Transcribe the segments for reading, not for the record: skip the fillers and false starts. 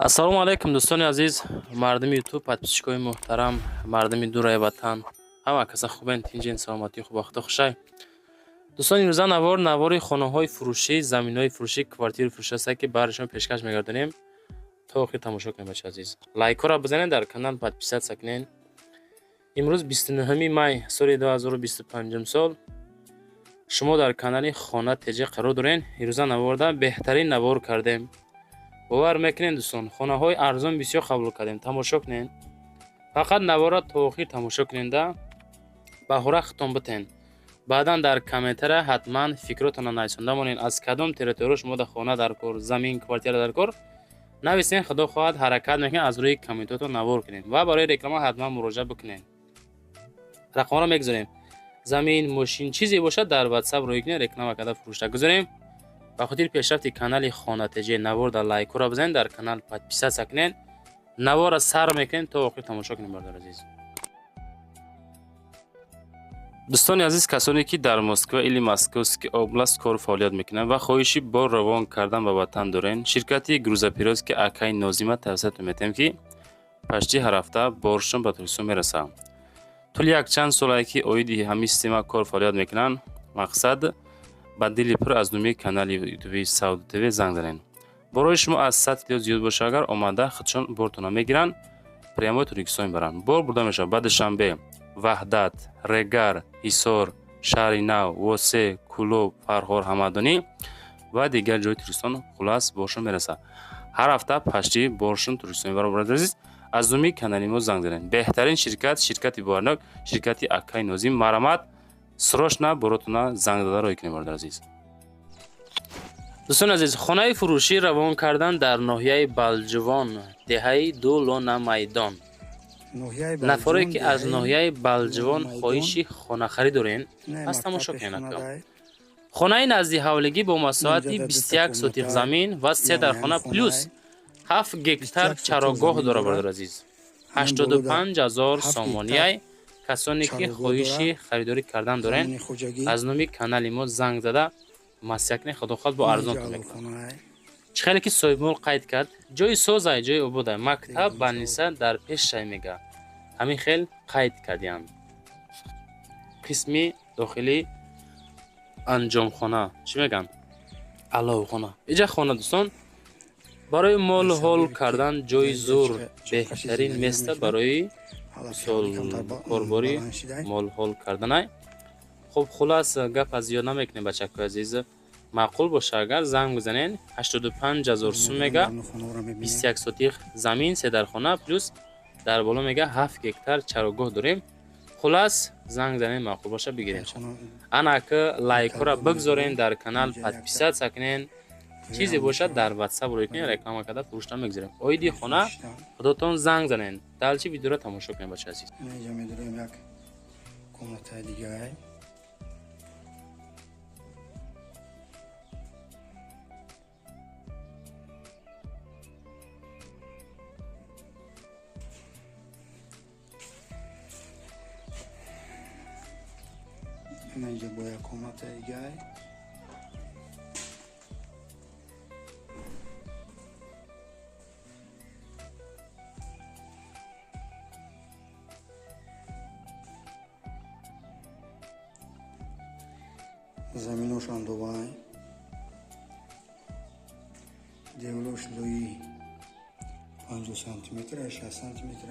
Ассалому алайкум, дӯстони азиз, мардуми Ютуб, подписчикои муҳтарам, мардуми дураи ватан. Ҳама каса хубен, тинҷен, саломатӣ хуб, вақто хушай. Дӯстон, имрӯза навор навори хонаҳои фурӯшӣ, заминҳои фурӯшӣ, квартираи фурӯшӣ аст, ки баҳри шумо пешкаш мегардонем. То охир тамошо кунед, бачаи азиз. Лайкҳоро бизанед, дар канал подписаться кунед. Имрӯз 29 май соли 2025 сол шумо дар канали Хона ТЖ қарор доред. Имрӯза наворда беҳтарин навор кардем. Бовар мекунед, дӯстон, хонаҳои арзон бисёр қабул кардем. Тамошо кунед. Фақат наворро то охир тамошо кунед, баҳора худтон битен. Баъдан дар комментария ҳатман фикротонро нависонда монед. Аз кадом территория шумо дар хона дар кор, замин, квартира дар кор нависен. Худо хоҳад, ҳаракат мекунем, аз рӯи комментотон навор кунем ва барои реклама ҳатман муроҷиат бикунед. Рақамҳоро мегузорем. Замин, мошин, чизе бошад, дар WhatsApp рӯй кунед, реклама карда фурӯшта гузорем. Ба хотири пешрафти канали Хона ТЖ навор дар лайкҳоро бизанед, дар канал подписаться кунед. Наворро сар мекунем, то охир тамошо кунем, бародари азиз. Дӯстони азиз, касоне ки дар Москва или Московский область кору фаъолият мекунанд ва хоҳиши бор равон кардан ба ватан дорен, ширкати грузоперевозки акай Нозима тавсиятон метиҳем, ки почти ҳар ҳафта боршон ба Тоҷикистон мерасад. Тӯли якчанд солае ки оиди ҳамин система кор фаъолият мекунанд, мақсад ба дили пур аз номи канали ютуби Сауд ТВ занг занед. Борои шумо аз 100 кило зиёд боша агар, омада худшон бортона мегиранд, прямой Тоҷикистон мебаранд. Бор бурда мешавад ба Душанбе, Ваҳдат, Регар, Ҳисор, Шаҳри Нав, Восе, Кӯлоб, Фархор, Ҳамадонӣ ва дигар ҷои Тоҷикистон. Хулас, боршон мерасад. Ҳар ҳафта почти боршон Тоҷикистон мебаранд. Бародари азиз, аз номи канали мо занг занед. Беҳтарин ширкат, ширкати боварнок, ширкати акай Нозим. Марамат, срочно боротона занг зада рой кунед, бародари азиз. Дӯстони азиз, хонаи фурӯшӣ равон кардан дар ноҳияи Балҷувон, деҳаи Дулона Майдон. Нафаре ки аз ноҳияи Балҷувон хоҳиши хонахарӣ дорен, пас тамошо кунед. Хонаи назди ҳавлигӣ бо масоҳати 21 сотих замин ва се дархона плюс 7 гектар чарогоҳ дорад, бародари азиз. 85 000 сомонияй. Касоне ки хоҳиши харидорӣ кардан дорен, аз номи канали мо занг зада маслиҳат кунед. Худо хоҳад, бо арзонтон мекунад. Чӣ хеле ки соҳибмулк қайд кард, ҷои созай, ҷои ободай, мактаб, больница дар пешшай мега. Ҳамин хел қайд кардиянд. Қисми дохилӣ анҷомхона, чӣ мегӯянд, аловхона. Иҷа хона, дӯстон, барои молу ҳол кардан ҷои зур, беҳтарин место барои мисол корбори молҳол карданай. Хуб, хулас, гап аз зиёд намекунем, бачакҳои азиз. Маъқул боша агар, занг бизанед. 85 000 сум мега, 21 сотих замин, се дархона, плюс дар боло мега 7 гектар чарогоҳ дорем. Хулас, занг занед, маъқул боша, бигиред. Ана ки лайкҳоро бигзорен, дар канал подписаться кунен. Чизе бошад, дар WhatsApp рӯй кунед, реклама карда фурӯшта мегузорем. Оиди хона худотон занг занед. Дальше видеоро тамошо кунед, бачаи азиз. Инҷа медорем як комнатаи дигаи. Инҷа бо як комнатаи дигаи. Заминош андовай, деволош лои 50 сантиметр, 60 сантиметр.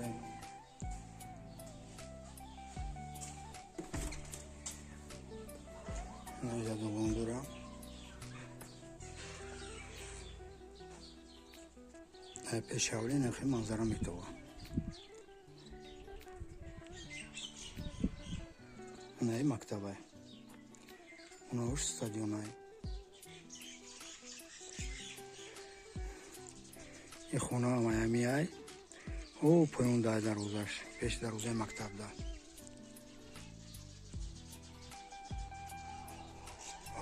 Инҷа догон дорам. Пеши ҳавли нахи манзара метова. Инаи мактабай, унаош стадионай. И хона майамиай, о поён дай дарвозаш, пеши дарвозаи мактабда.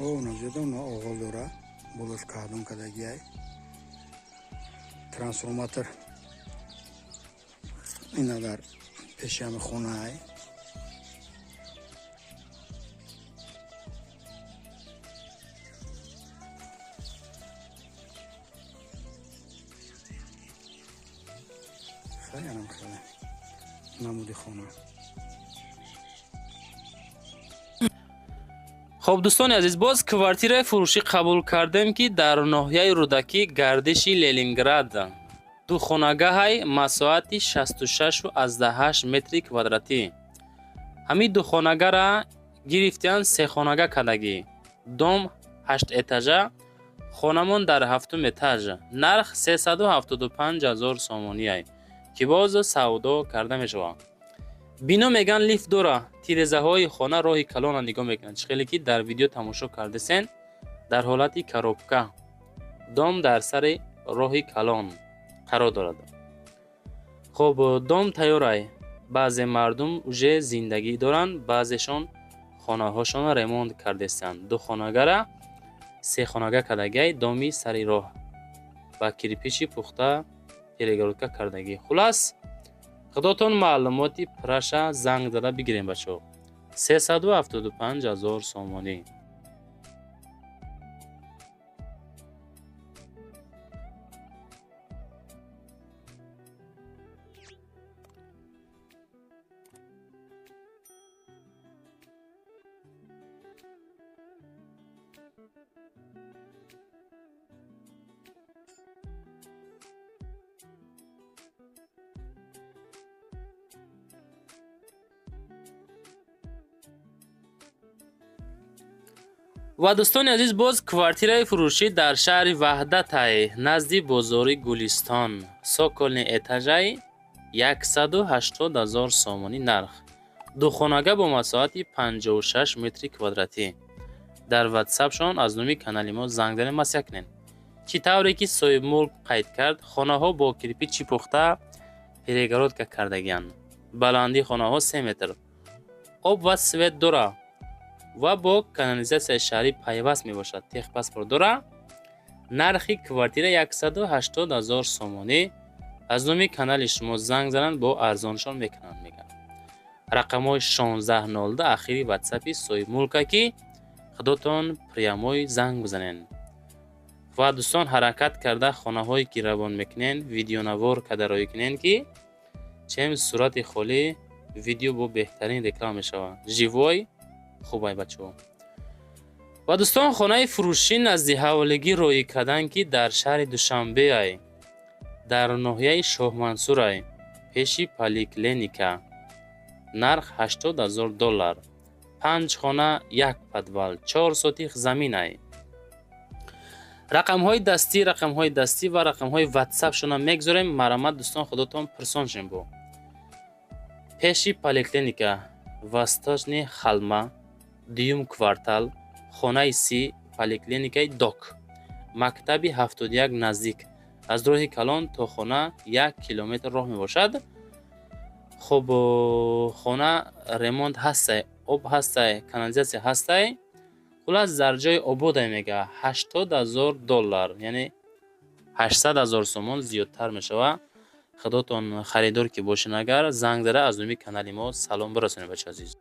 О назида уна оғол дора, болош каҳдон кардагиай. Трансформатор ина дар пеши ҳами хонаай. Люкс янам хеле намуди хона. Хоб, дӯстони азиз, боз квартираи фурӯшӣ қабул кардем, ки дар ноҳияи Рӯдакӣ, гардиши Ленинград, духонагаҳай, масоҳати 66,8 метри квадратӣ. Ҳамин духонагара гирифтиянд, сехонага кардагӣ. Дом ҳашт этажа, хонамон дар ҳафтум этаж. Нарх 375 ҳазор сомониай, ки боз савдо карда мешавад. Бино меган лифт дора, тирезаҳои хона роҳи калона нигоҳ мекунанд. Чӣ хеле ки дар видео тамошо кардесен, дар ҳолати коробка. Дом дар сари роҳи калон қарор дорад. Хоб, дом тайёрай. Баъзе мардум уже зиндагӣ доранд, баъзешон хонаҳошонро ремонт кардестанд. Духонагара сехонага кардагиай, доми сари роҳ ба кирпичи пухта перегородка кардагӣ. Хулас, худотон маълумоти праша занг зада бигирем, бачаҳо. 375 ҳазор сомонӣ. Ва дӯстони азиз, боз квартираи фурӯшӣ дар шаҳри Ваҳдатай, назди бозори Гулистон, цокольный этажай, 180 ҳазор сомонӣ нарх. Духонага бо масоҳати 56 метри квадратӣ. Дар ватсапшон аз номи канали мо занг занед, маслиҳат кунед. Чӣ тавре ки соҳибмулк қайд кард, хонаҳо бо кирпичи пухта перегородка кардагианд. Баландии хонаҳо 3 метр. Об ва свет дора ва бо канализатсияи шаҳрӣ пайваст мебошад. Техпаспорт дора. Нархи квартира 180 ҳазор сомонӣ. Аз номи канали шумо занг зананд, бо арзоншон мекунанд, мегӯянд. Рақамҳои 1602 ахири ватсапи соҳибмулка, ки худотон прямой занг бизанед. Ва дӯстон, ҳаракат карда хонаҳое ки равон мекунен, видеонавор карда роҳӣ кунен, ки чем сурати холӣ видео бо беҳтарин реклама мешавад. Живой хубай, бачаҳо. Ва дӯстон, хонаи фурӯшӣ назди ҳаволигӣ роҳӣ кардан, ки дар шаҳри Душанбеай, дар ноҳияи Шоҳмансурай, пеши поликлиника. Нарх 80 ҳазор доллар. Панҷ хона, як подвал, 4 сотих заминай. Рақамҳои дастӣ ва рақамҳои ватсапшона мегузорем. Марҳамат, дӯстон, худотон пурсон шем. Бо пеши поликлиника, Восточный Халма, дуюм квартал, хонаи 30, поликлиникаи Док, мактаби 71 наздик. Аз роҳи калон то хона 1 километр роҳ мебошад. Хуб, хона ремонт ҳастай, об ҳастай, канализатсия ҳастай. Хулас, дар ҷои ободай, мега. 80 ҳазор доллар, яъне 800 ҳазор сомон зиёдтар мешавад. Худотон харидор ки бошен, агар занг зада аз номи канали мо салом бирасонед, бачаи азиз.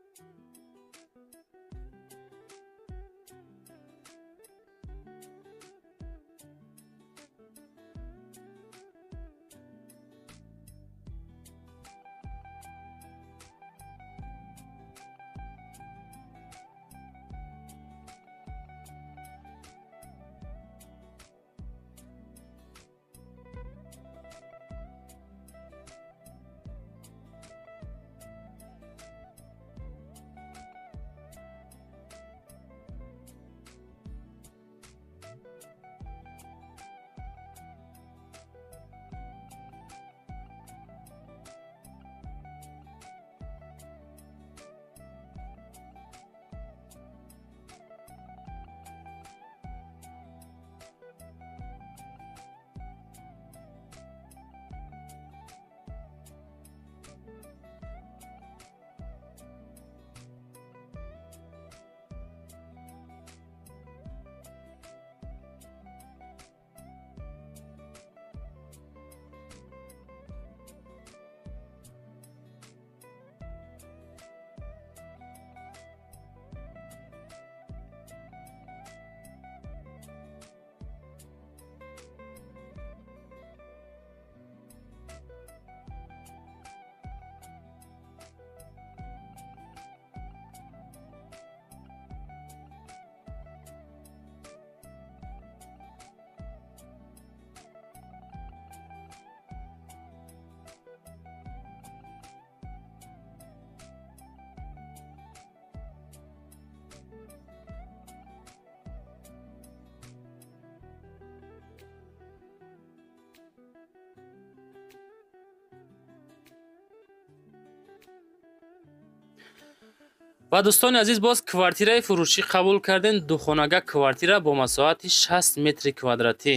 Ва, дӯстони азиз, боз квартираи фурӯшӣ қабул кардем. Духонага квартира бо масоҳати 60 метри квадратӣ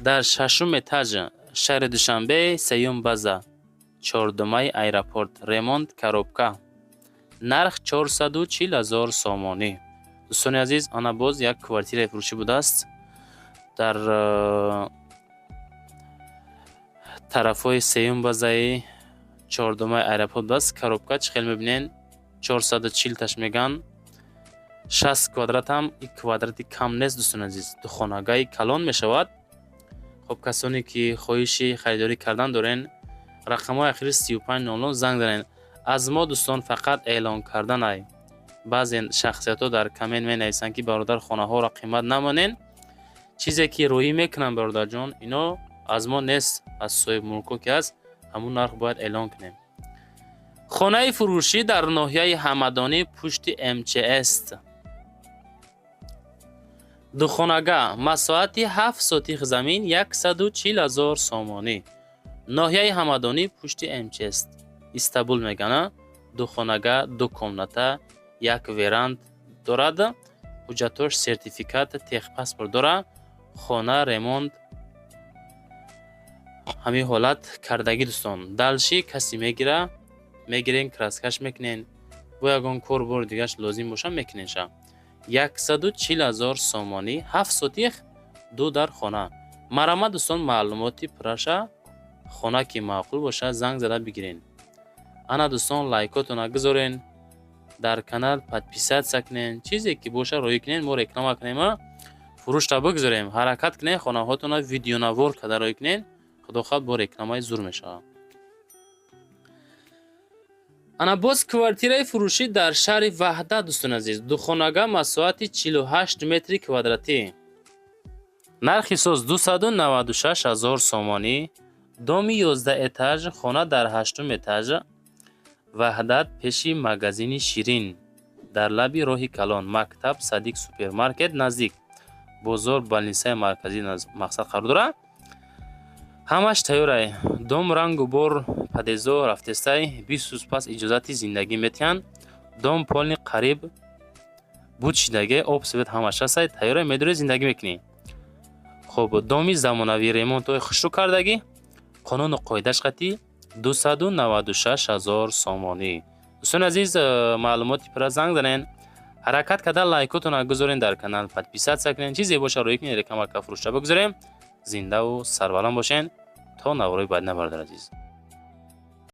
дар шашум этаж, шаҳри Душанбе, сеюм база, чордумаи аэропорт. Ремонт, коробка, нарх 440 000 сомонӣ. Дӯстони азиз, ана боз як квартираи фурӯшӣ будааст дар тарафҳои сеюм базаи чордумаи аэропорт будааст. Коробка, чӣ хел мебинен, 440 таш меган, 60 квадратам. И квадрати кам нест, дӯстони азиз, духонагаи калон мешавад. Хоб, касоне ки хоҳиши харидорӣ кардан дорен, рақамҳои ахири 3500 занг занед. Аз мо, дӯстон, фақат эълон карданай. Баъзе шахсиятҳо дар коммент менависанд, ки бародар, хонаҳоро қимат намонен. Чизе ки рӯӣ мекунанд, бародарҷон, ино аз мо нест, аз соҳибмулкҳо ки аст, ҳамун нарх бояд эълон кунем. Хонаи фурӯшӣ дар ноҳияи Ҳамадонӣ, пушти МЧС, духонага, масоҳати 7 сотих замин, 140 000 сомонӣ. Ноҳияи Ҳамадонӣ, пушти МЧС, Истабул мегана. Духонага, ду комната, як веранд дорад. Ҳуҷҷатош сертификат, техпаспорт дора. Хона ремонт ҳамин ҳолат кардагӣ, дӯстон. Дальше касе мегира, мегирен, краскаш мекунен, бо ягон кор бори дигараш лозим боша, мекуненша. 140 000 сомонӣ, 7 сотих, ду дар хона. Марҳамат, дӯстон, маълумоти пурраша, хона ки маъқул боша, занг зада бигирен. Ана, дӯстон, лайкотона гузорен, дар канал подписаться кунен, чизе ки боша, роҳӣ кунен, мо реклама кунема, фурӯшра бигузорем. Ҳаракат кунен, хонаҳотона видеонавор карда роҳӣ кунен. Худо хоҳад, бо рекламаи зур мешавад. Ана боз квартираи фурӯшӣ дар шаҳри Ваҳдат, дӯстони азиз, духонага, масоҳати 48 метри квадратӣ, нархи соз 296 000 сомонӣ. Доми 11 этаж, хона дар ҳаштум этаж, Ваҳдат, пеши магазини Ширин, дар лаби роҳи калон, мактаб, садик, супермаркет наздик, бозор, больницаи марказӣ мақсад қарор дорад. Ҳамаш тайёрай. Дом рангу бор подъездо рафтестай, 20 рӯз пас иҷозати зиндагӣ метиҳанд. Дом полный қариб буд шидаге, об, свет ҳамаш ҳастай, тайёрай, медорӣ, зиндагӣ мекунӣ. Хуб, доми замонавӣ, ремонтҳои хушрӯ кардагӣ, қонуну қоидаш қатъӣ, 296 000 сомонӣ. Дӯстони азиз, маълумоти пурра занг занен. Ҳаракат карда лайкотона гузорен, дар канал подписаться кунен, чизе боша, роҳӣ кунен, реклама ка фурӯшта бигузорем. Зиндаву сарбаланд бошен то наврои баъд, бародари азиз.